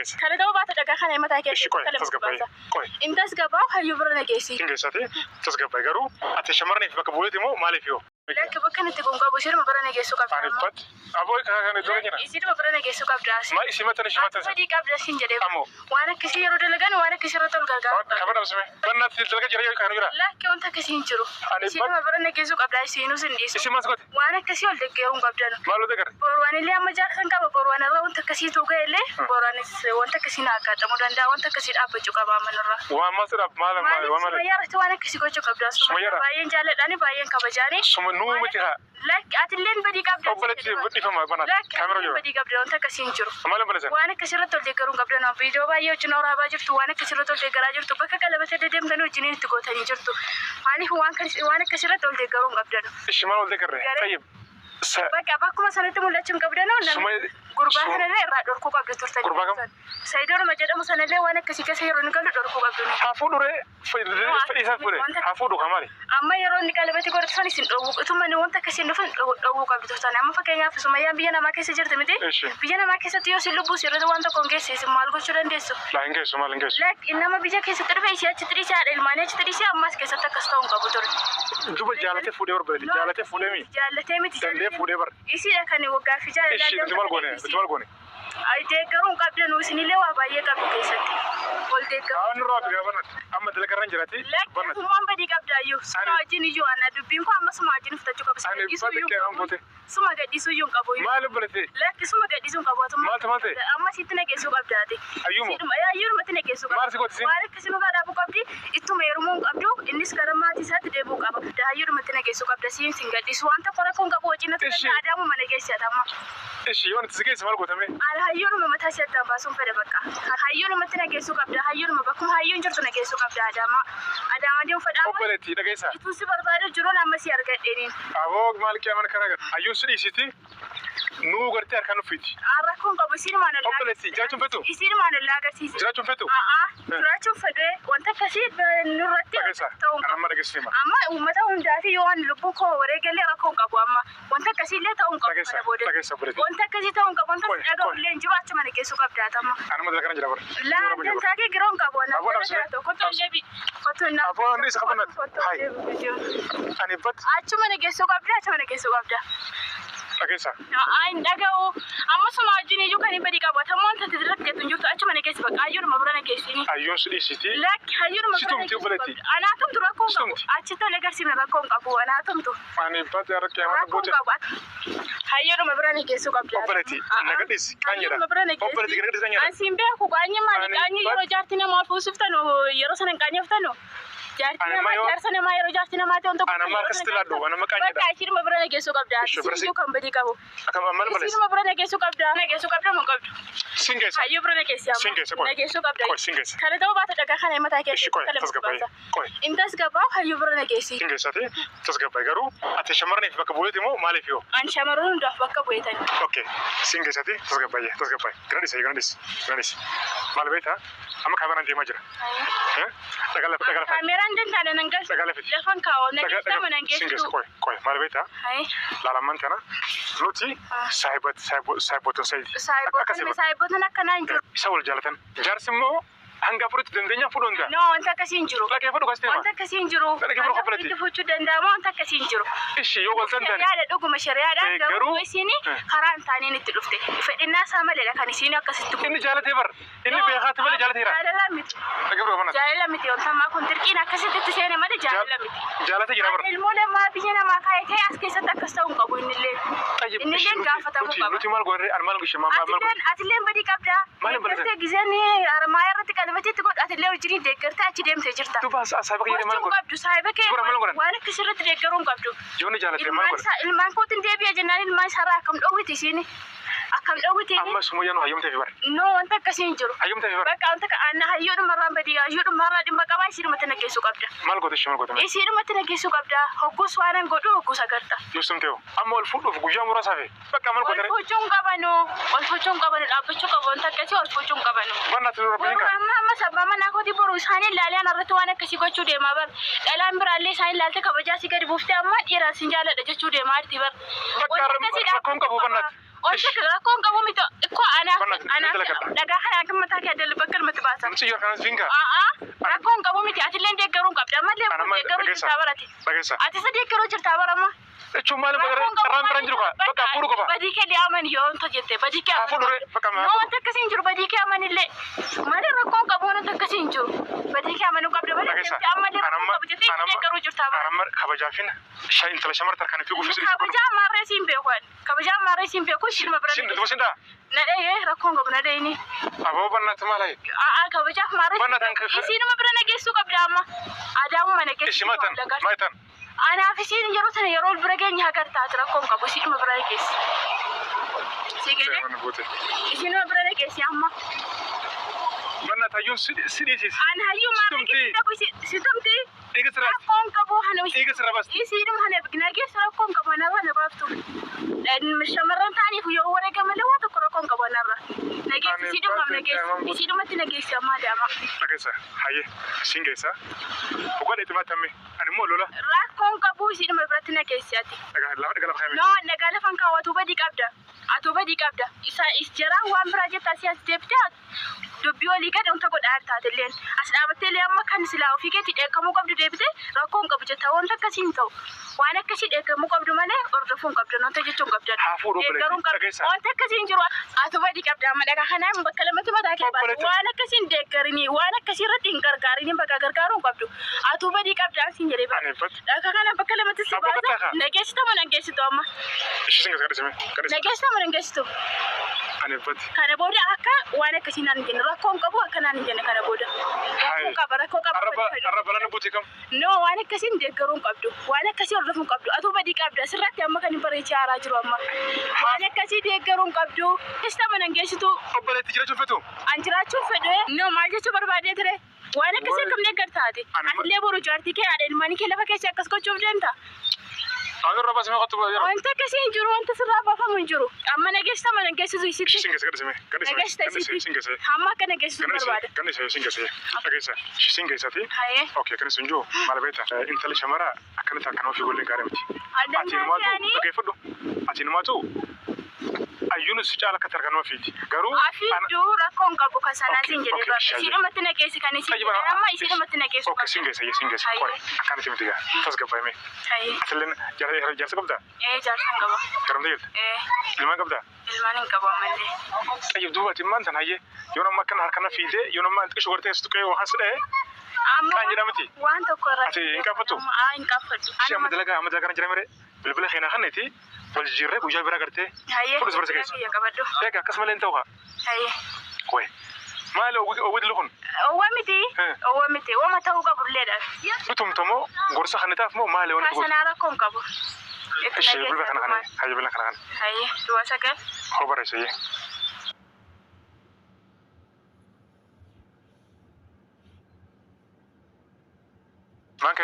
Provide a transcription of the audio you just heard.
geessa. Kana ta'uu baate dhagaa kana mataa Ishi keetti qoy kalama tasgabbaa'e. baasa. Qoy Hin tasgabbaa'u hayyuu bira na geessi. hin geessati tasgabbaa'e garuu ati shamarraniif bakka bu'eeti moo maaliif yoo? Lakki bakka inni itti kun qabu isheenuma bira na geessuu qabda. Ani amma. bat aboo kan iddoo jira. Isiinuma bira na geessuu qabda. Ma isi matan ishi matan Ati badii qabda siin jedhee. Ammoo. Waan akkasii yeroo dalagan waan akkasii irratti ol gargaaru qabda. Kaba dhabsime. Bannaatti dalaga jira yoo kan jira. Lakki wanta akkasii hin jiru. Ani Isiinuma bira na geessuu qabda. Isiinus hin dhiisu. Isi maas goote. Waan akkasii ol deeggaruu hin qabdanu. Maal loo deeggarre? Boruwaan illee amma jaarsan qaba. Boruwaan irra wanta akkasii tuuga illee boruwaanis wanta akkasii na aggaadhamuu danda'a. Wanta akkasii dhaabbachuu qaba amma nurra. Waan maal jedhaaf maal maal Maaliif waan maal. sumayyaa irratti waan akkasii gochuu qabda? Sumayyaa Sumayyaadha? baay'een jaalladhaani baay'een kabajaani. Suma nuu miti haa. Lakki atilleen badii qabda. Obboleetti dhifama banaati. Lakki Kaamera atilleen jira. badii qabda wanta akkasii hin jiru. Maal balleessan? Waan akkasii irratti ol deeggaruu hin qabdan. Viidiyoo baay'ee wajjin waraabaa jirtu. Waan akkasii irratti ol deeggaraa jirtu. Bakka qalabata deddeemtanii wajjiniin itti gootanii jirtu. Maaliif waan akkasii irratti ol deeggaruu hin qabdan? Ishi maal ol deeggarre? Garee- Tayyib. Bakka bakkuma sanatti mul'achuu hin qabdan. Sumay- Gurbaa sanallee irraa dhorkuu qabdu turtanii. Gurbaa kam? Sayidoonuma jedhamu sanallee waan akkasii keessa yeroo inni galu dhorkuu qabdu. Haa fuudhure fedhii isaa fuudhe. Haa fuudhu kaa maali? Amma yeroo inni qalabati godhatu san isin dhowwu utuma inni wanta akkasii hin dhufin dhowwuu qabdu turtan. Amma fakkeenyaaf Sumayyaan biyya namaa keessa jirti miti. Ishi. Biyya namaa keessatti yoo isin lubbuu irratti waan tokko hin geesse isin maal gochuu dandeessu? Laa hin geessu maal hin geessu. Lakki nama biyya keessatti dhufe ishee achitti dhiisee haadha ilmaanii achitti dhiisee ammas keessatti akkas ta'uu hin qabu ture. Duba jaalatee fuudhee barbaade. Jaalatee fuudhee mi? Jaallatee miti. Dandee fuudhee bar. Isiidha kan waggaa fi Ishi nuti maal goone? Nuti maal goone? Ay deeggaruu hin qabdanu isinillee waa baay'ee qabdu keessatti. Ol deeggaruu. Haa nurraa biraa banati. Amma dalagarra hin jiraati. Lakki Banati. tummaan badii qabda iyyuu. Suma Ani- wajjin iyyuu ana dubbiin koo amma suma wajjin fudhachuu qabu. Suma Ani gadhiisuu iyyuu badii hin qe'aan qabu. goote. Suma gadhiisuu iyyuu hin qabu. Maal obboleetti? Lakki suma gadhiisuu hin qabu. Atummaa- Maaltu maal ta'e? Amma sitti nageessuu qabda ati. Ayyuuma? Siidhuma- Ayyuumatti nageessuu qabda. Maal si gooti siin? Waan akkasii nurraa dhaabuu qabdi. Ittuma heerumuu hin qabdu. Innis gara maatii isaatti deebi'uu qaba. Ayyuumatti nageessuu qabda. Siin sin gadhiisu. Waan tokko rakkoo hin qabu. Wajjin natti Ishi. danda'a. Adaamuma nageessi ati amma. Ishi yoo nuti si geesse maal gootame? Ala hayyoonuma mataa ishee addaan baasuun fedha bakka. Hayyoonumatti nageessuu qabda. Hayyoonuma bakkuma hayyoon jirtu nageessuu qabda Adaamaa. Adaamaa deemu fedha amma. Obboleetti dhageessaa. Ituu si barbaadu jiruun amma si argadheeniin. Aboo maal qiyaaman kana gara. Ayyuun si dhiisiti. Nuu gartee harkaan nuffiti. Rakkoon qabu isiinumaan ol Obboleetti jiraachuun fetu? Isiinumaan ol agarsiise. Jiraachuun fetu? A'aa jiraachuun fedhee wanta akkasii nurratti Dhageessaa. ta'uu hin Ani qabu. amma dhageessise hima. Amma uummata hundaa fi yoo ani lubbuu koo wareegallee rakkoo hin qabu amma. Wanta akkasii illee ta'uu hin qabu Dhageessaa. kana booda. Dhageessaa obboleetti. Wanta akkasii ta'uu hin qabu. Wanta Qoy, dhaga'u qoy. illee hin jiru achuma nageessuu qabda amma. Ani amma dalagarra jira bara. Laan taatee giroo hin qabu. Aboo dhabsine. Kottu hin deebi. Kottu hin Aboo inni isa qabannat. Hai. Ani bat Achuma nageessuu qabda. Achuma nageessuu qabda. dhageessaa. Haa hin dhaga'u. Amma suma wajjin iyyuu kan hin badii qabu. Atammoo wanta ati irratti jettu hin jirtu. Achuma nageessi bakka hayyuudhuma bira nageessini. Ayyuun si dhiisiti. Lakki hayyuudhuma bira Situmti nageessuu obboleetti. qabda. Anaatumtu rakkoo hin qabu. Situmti. Achitti ol agarsiifne rakkoo hin qabu. Anaatumtu Ani bat yaara qiyaaman rakkoo hin goote. qabu. Hayyuudhuma bira nageessuu qabda. Obboleetti naga dhiisi. Qaanyeedha. Hayyuudhuma bira nageessi. Obboleetti naga dhiisi qaanyeedha. Asiin beeku qaanyi maali? Ani Qaanyi yeroo jaartii namaa ol fuusiftanu yeroo sana hin qaanyeftanu. Jaartii Ani namaa amma yoo- jaarsa namaa yeroo jaartii namaa ta'e wanta Ani amma akkasitti laaddu. Ani amma qaanyeedha. Bakka ishiidhuma bira nageessuu qabda. Ishee bira si- Isiin kan badii qabu. Akkam amma maal balleessa? Isiinuma bira nageessuu qabda. Nageessuu qabda moo qabdu? Sin geessa. Hayyuu bira nageessi amma. Sin geessa qoy. Nageessuu qabda. Qoy sin geessa. Kana ta'uu baate dhagaa kana mataa keetti Ishi qoy kalama tasgabbaa'e. baasa. Qoy Hin tasgabbaa'u hayyuu bira nageessi. sin geessati tasgabbaa'e garuu ati shamarraniif bakka bu'eeti moo maaliif yoo? Ani shamarran hundaaf bakka bu'eetani. Okay sin geessati tasgabbaa'e tasgabbaa'e. Gara dhiisi gara dhiisi gara dhiisi. Maal beektaa? Amma kaameraan deemaa jira. Eh? Dhagaa lafa dhagaa lafa. Kaameraan danda'a nan galchu. Dhagaa lafiti. Lafan kaa'oo Dhagaa nageessama nan dhagaa sin geessa geessu. qoy qoy maal beektaa? Hayi. Laalamman kana nuti saahibat saahibotan sayidi. Saayibotan saayibotan akkanaa hin jiru. Isa wal jaalatan. Jaarsi immoo hanga afuritti dandeenya fuudhuu danda'a. No wanta akkasii hin jiru. Lakkee fudhu kastii Wanta akkasii hin jiru. Lakkee fudhu Hanga obboleetti. afuritti fuudhuu danda'ama wanta akkasii hin jiru. Ishi yoo wal danda'an. Shari'aadha dhuguma shari'aadha Eh, garuu garuu- isiin Eh. karaa hin taaneen itti dhufte. Fedhinnaa isaa maleedha kan isiin akkasitti godhu. Inni jaalatee bar. Inni beekaatti malee jaalateera. Jaalala miti. Lakkee fudhu mana. Jaalala miti wanta ammaa kun dirqiin akkasitti itti seene malee jaalala miti. Jaalatee jira bar. Ilmoo lamaa biyya namaa kaa'ee ta'e as keessatti akkas ta'uu hin qabu innillee. Tayyib, Innillee ishi gaafatamuu nuti qaba. nuti maal goone ani maal goone maal maal goone. Atilleen atilleen badii qabda. Maal hin balleessan? Deeggartee gizeen harmaa irratti qalbatiitti godhu atillee wajjin deeggartee achi deemtee jirta. Duuba saahiba kiyya maal Gochuu goone. qabdu saahiba kee Dubara maal godhan? waan akkasirratti deeggaruu hin qabdu. Yoo inni jaalatee maal Ilmaan goone. isaa ilmaan kootiin deebi'a jennaan ilmaan isaarraa akkam dhoowwiti isiin akkam dhoowwiti. Amma sumuyyaan hayyamtee fi bar. No wanta akkasii hin jiru. Hayyamtee fi bar. Bakka wanta anna hayyoodhumarraan badii hayyoodhumarraa dhimma qabaa isiidhumatti nageessuu qabda. Maal goote ishee maal goote. Isiidhumatti nageessuu qabda. Hogguus waan an godhu hogguus agarta. Yoo sumtee hoo. Amma wal fuudhuuf guyyaa muraasa hafe. Bakka maal Ol goote. fuuchuu hin qabanu. Ol fuuchuu hin qabanu. Dhaabbachuu qabu wanta akkasii ol fuuchuu hin qabanu. Bannaatti dura Boru beeka. amma amma sababa manaa kooti boru isaanii ilaalee ana irratti waan akkasii gochuu deemaa bar. Dhalaan biraallee isaan ilaalte kabajaa si gadi buuftee amma dhiiraan sin jaaladha jechuu deemaa jirti bar. Bakka Wanti akkasii rakkoon qabu dhaabbachuu qaba. bannaatti. Wanta rakkoo hin qabu miti. Ikkoo anaaf Banna, anaaf dalagadha. dhagaa kana akka mataa kee adda bakka lamatti baasa. Namtichi yoo kanas finga. A'aa rakkoo hin qabu miti. Atillee deeggaruu hin qabdi. Ammallee Ana amma deeggaruu dhageessa. jirtaa barate. Dhageessa. Ati isa deeggaruu jirtaa barama. Jechuun maali bakka carraan biraan jiru kaa bakka hafuuru qofa. Badii kee amani yoo wanta jette badii kee Haa fuudhu ree bakka No wanta akkasii hin jiru badii kee amanillee. Malee rakkoo hin qabu wanta akkasii hin jiru. Badii kee amanuu qabda malee Dhageessa. deemtee ammallee rakkoo hin qabu jettee isa deeggaruu jirtaa bara. Anamma kabajaafin intala shamarra tarkaan fiiguu fi Kabajaa ammaarree siin beeku ani. Kabajaa ammaarree siin beeku ishuma bira. Sin dhufu sin dhaa. Na dhahee rakkoo hin qabu na dhahini. Aboo bannaatti maal haye? A'aa kabajaaf maarree. Banna tan Isiinuma bira nageessuu qabda amma. Adaamuma nageessuu Ishi maatan qabda. maatan. Anaaf isiin yeroo sana yeroo ol bira geenye hagar taate rakkoo hin qabu isiinuma bira nageessi. Si galee Mana buute. isiinuma bira nageessi amma. Banna tayyuun si dhiisisi. Ani hayyuu maarree Situmti. keessatti dhabu situmti Dhiiga sirraa rakkoo hin qabu hana dhiiga sirraa baasti. isiinuma hana nageessu rakkoo hin qabu anarra na baaftu. Shamarran ta'aniif yoo wareegamalee waan tokko rakkoo hin qabu anarra. Nageessi Ani isiidhuma baate nageessi isiidhumatti nageessi amma adaama. Dhageessa hayyee siin geessa. Dhugaa dheetti maatamme ani immoo lola Rakkoo hin qabu isiidhuma biratti nageessi ati. dhagaa lafa dhagaa lafa kaa'ame. No, nagaa lafan kaawwatu badii qabda. Atuu badii qabda. Isa is jaraa waan biraa jettaa si as deebitee dubbii olii gad wanta godhaa taatelleen. As dhaabattee illee amma kan silaa ofii keetii dheekkamuu qabdu deebitee rakkoo hin qabu jetta wanta akkasii hin ta'u. Waan akkasii dheekkamuu qabdu malee hordofuu hin qabdu wanta jechuu hin qabdu. Haa fuudhu Deeggaruu hin obboleettii. qabdu. Dhageessa. Wanta akkasii hin jiru. Atuu badii qabda amma dhagaa kanaan bakka lamatti mataa kee baatu. Obboleettii. Waan akkasii hin deeggarinii waan akkasii irratti hin gargaarinii bakka gargaaruu hin qabdu. Atuu badii qabda asiin jedhee bara. Ani bat Dhagaa kana bakka lamatti si Abbaa baasa. gattaa kaa. Nageessita moo nageessitu amma? Ishi sin geessa gadhisime gadhise. Nageessita moo nageessitu? Ani bat Kana booda akka waan akkasii naan hin jenne rakkoo hin qabu akka naan hin jenne kana booda. Rakkoo qaba rakkoo qaba. Arraba arraba lana buute kam. No waan akkasii hin deeggaruu hin qabdu. Waan akkasii hordofuu hin qabdu. Atuu badii qabda. Sirratti amma kan hin bareechee haaraa jiru amma. Waan akkasii deeggaruu hin qabdu. Geessita moo nageessitu? Obboleettii jiraachuun fetu. An jiraachuun fedhe. No maal jechuu barbaadee ture? Waan akkasii akkam deeggartaati? Ani- Atillee boru jaartii kee haadha ilmaanii kee lafa keessa akkas gochuuf deemta? Ani irra baasime qottu yeroo. Wanta akkasii hin jiru, wanta sirraa baafamu hin jiru. Amma nageessita moo nageessitu Ishi isitti? sin geessa gadhisime gadhisime Nageessita gadhise isitti. sin geessa. Hamma akka nageessitu Gadhise barbaada. gadhise sin geessa. Dhageessa ishi sin geessati. Hayee. Okay kan sun jiru maal beekta intalli shamara akkanatti harkaan ofii golleen gaarii miti. Ati Addaan numaatu taatee dhageeffadhu. Ati numaatu ayyuun si caala akkatti harkaan ofiiti. Garuu afiidduu rakkoo hin qabu kan sanaatiin Okay, jedhee okay, bara. shaayee. Isiidhumatti nageessi kan isiin Tayyib, jedhan amma isiidhumatti nageessu Okay, sin geessa sin geessa. Hayyee. Qoy akkanatti miti gaa. Tasgabbaa'ime. Hayee. Atilleen jaarsa qabdaa? Ee jaarsa hin qaba. Garamtee jirta? Ee Ilmaan qabdaa? ilmaan hin qabu ammallee. Tayyib duuba ati maal tan hayyee yoo nama akkana harkaan fiidee yoo nama xiqqishu gartee si tuqee waan si dha'e Amma Kaan jedhamti? waan tokko irratti. Ati hin qaaffattu? Aa hin qaaffadhu. Ishee amma dalagaa amma dalagaa jira mere bilbila keenaa kanneeti wal jijjiirree guyyaa biraa gartee Hayyee. fudhus barsa keessa. Biyya qabadhu. Egaa akkasumallee hin ta'u haa. Hayyee. Qoy maali oowwi dillu kun Owwa miti. Eh. Owwa miti. Wama ta'uu qabulleedha. Utumta moo gorsa kannitaaf moo maali wanti kun? Sanaa rakkoo hin qabu. Itti Ishee bilbila kana kana nageessa. hayyee bilbila kana kana Hayyee. Duwwaa sagal. hoo barreessa iyyee. Maan